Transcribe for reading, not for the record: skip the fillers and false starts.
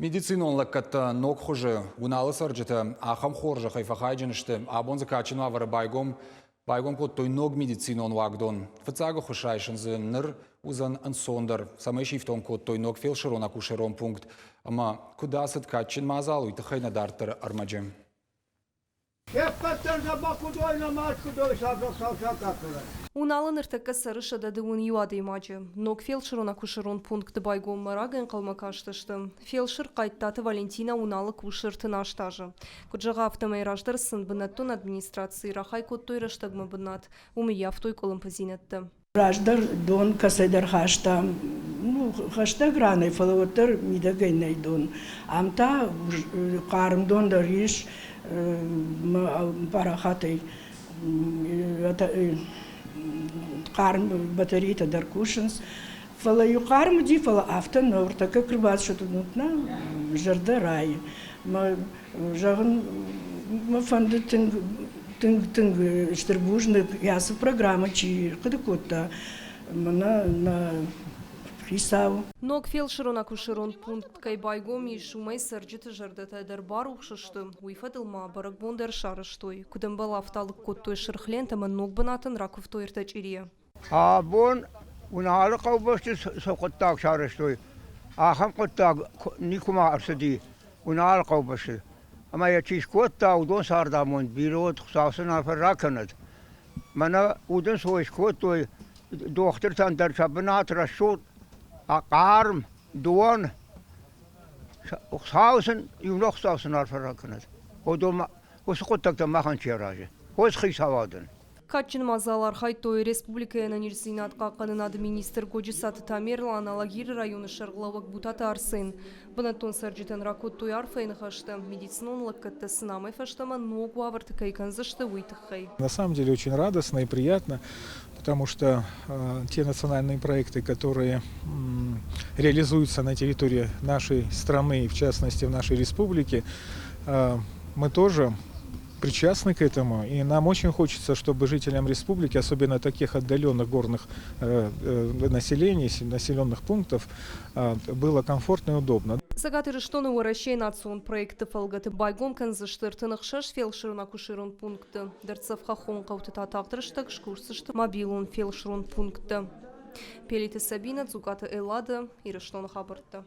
Медицинон лӕггӕдтӕ ног хуызы Уыналы цӕрджытӕ ахӕм хорзӕхӕй фӕхайджын сты. Абон дзы кадджын уавӕры байгом байгом кодтой ног медицинон уагдон. Фыццаг ӕххуыс райсын дзы ныр уыдзӕн ӕнцондӕр, цӕмӕй сифтонг кодтой ног фелсырон-акушерон пункт. Ӕмӕ куыд ацыд кадджын мадзал, уый тыххӕй нӕ дарддӕры ӕрмӕджы. Уыналы ныртӕккӕ цӕры 121 адӕймаджы. Ног фелсырон-акушерон пункты байгоммӕ рагӕй ӕнхъӕлмӕ кастысты. Фелсыр Хъайттаты Валентина Уыналы кусы 38 азы. Куыд зӕгъы, афтӕмӕй раздӕр сын бынӕттон администрацийы рахай кодтой рӕстӕгмӕ бынат, уым ӕййӕфтой къуылымпыдзинӕдтӕ. Раздӕр дон кӕцӕйдӕр хастам, ну, хӕстӕг ранӕй, фӕлӕ уӕддӕр мидӕгӕй нӕй дон. Ам та хъарм дон дӕр ис парахатӕй, хъарм батарейтӕ дӕр кусынц. Фӕлӕ-иу хъарм уыди, фӕлӕ афтӕ нӕ, ӕртӕккӕ куы рбацыд, нӕ зӕрдӕ райы. Мӕ Зӕгъын мӕ фӕнды тынг, тынг, тынг стыр бузныг, ацы программӕ чи хъуыды кодта, мӕнӕ нӕ хицау. Ног фелсырон-акушерон пункт кӕй байгом ис, уымӕй цӕрджыты зӕрдӕтӕ дӕр барухс сты. Уый фӕдыл ма бӕрӕгбон дӕр сарӕзтой. Куыд ӕмбӕлы, афтӕ алыг кодтой сырх лентӕ ӕмӕ ног бынатӕн ракуывтой ӕртӕ чъирийӕ. Абон Уыналы хъӕубӕсты цы хъуыддаг сарӕзтой, ахӕм хъуыддаг никуыма ӕрцыди Уыналы хъӕубӕсты. Ӕмӕ йӕ чи скодта, уыдон цардамонд бирӕ уӕд, Хуыцау сын арфӕ ракӕнӕд. Мӕнӕ удӕнцой скодтой дохтыртӕн дӕр сӕ бынат рӕсугъд, хъарм, дон. Хуыцау сын, иунӕг Хуыцау сын арфӕ ракӕнӕд. Уыдон уыцы хъуыддӕгтӕ махӕн чи аразы, уыцы хицауадӕн. Кадджын мадзалы архайдтой республикӕйы ӕнӕниздзинад хъахъхъӕнынады министр Годжысаты Тамерлан, Алагиры районы сӕргълӕууӕг Бутаты Арсен. Бынӕттон цӕрджытӕн ракодтой арфӕйы ныхӕстӕ, медицинон лӕггӕдтӕ сын амӕй фӕстӕмӕ ног уавӕрты кӕй кӕндзысты, уый тыххӕй. На самом деле очень радостно и приятно, потому что те национальные проекты, которые реализуются на территории нашей страны, в частности в нашей республике, мы тоже причастны к этому. И нам очень хочется, чтобы жителям республики, особенно таких отдаленных горных населений, населенных пунктов, было комфортно и удобно. Цӕгат Ирыстоны Уӕрӕсейы национ проекты фӕлгӕты байгом кӕндзысты 36 фелсырон-акушерон пункты. Дӕрддзӕф хӕххон хъӕуты та тагъд рӕстӕг скусдзысты мобилон фелсырон пункттӕ. Пелиты Сабина, Дзукъаты Эллада, Ирыстоны хабӕрттӕ.